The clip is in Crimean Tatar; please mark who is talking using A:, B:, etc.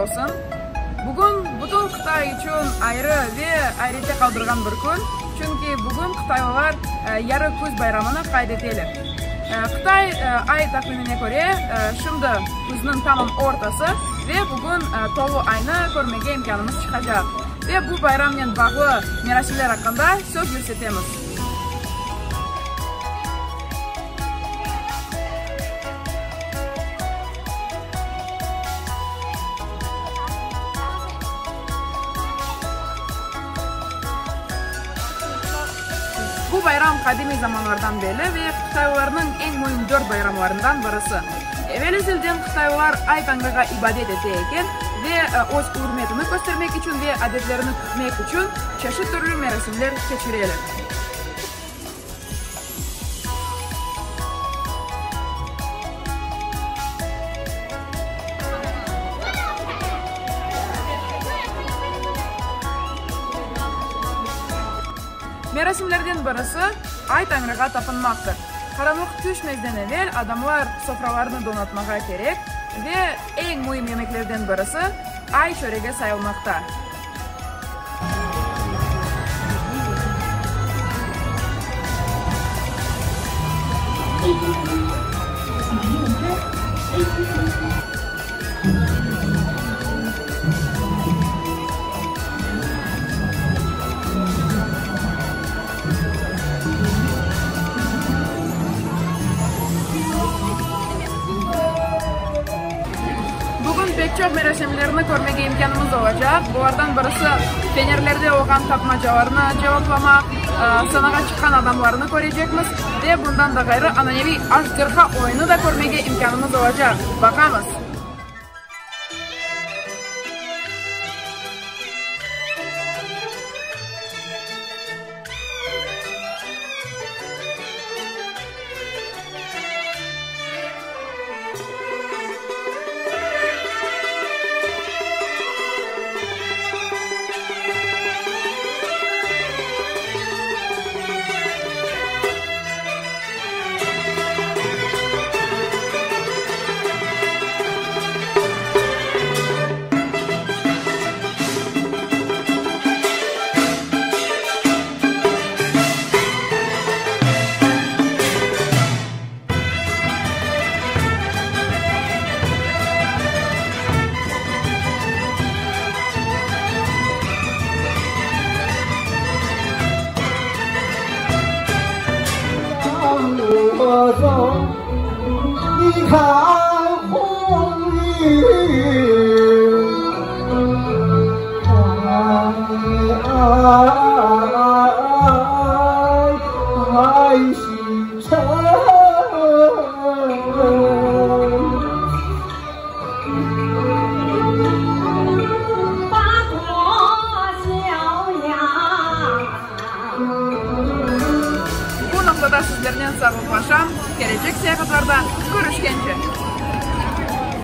A: olsun! Bugün bütün Qıtay içün ayrı ve ayrette qaldırğan bir kün, çünki bugün qıtaylılar yarı küz bayramını qayd eteler. Qıtay ay taqvimine köre, şimdi küzniñ tamam ortası ve bugün tolu aynı körmege imkânımız çıqacaq. Ve bu bayramnen bağlı merasimler aqqında söz yürsetemiz. Bu bayram qadimiy zamanlardan belli ve qıtaylılarnıñ eñ müim dört bayramlarından birisi. Evel-ezelden qıtaylılar Ay Tañrığa ibadet ete eken ve öz ürmetini köstermek içün ve adetlerini kütmek içün çeşit türlü merasimler keçireler. Merasimlerden birisi, Ay Tañrığa tapınmaqtır. Qaranlıq tüşmezden evel adamlar sofralarnı donatmağa kerek ve eñ müim yemeklerden birisi, ay çöregi sayılmaqta. Bugün pek çoq merasimlerni körmege imkânımız olacaq. Bulardan birisi, fenerlerde olğan tapmacalarnı cevaplamaq, sanağa çıqqan adamlarnı körecekmiz ve bundan da ğayrı ananeviy ajderha oyunı da körmege imkânımız olacaq. Baqamız! Bu noqtada sizlernen sağlıqlaşam, kelecek seyahatlarda körüşkence!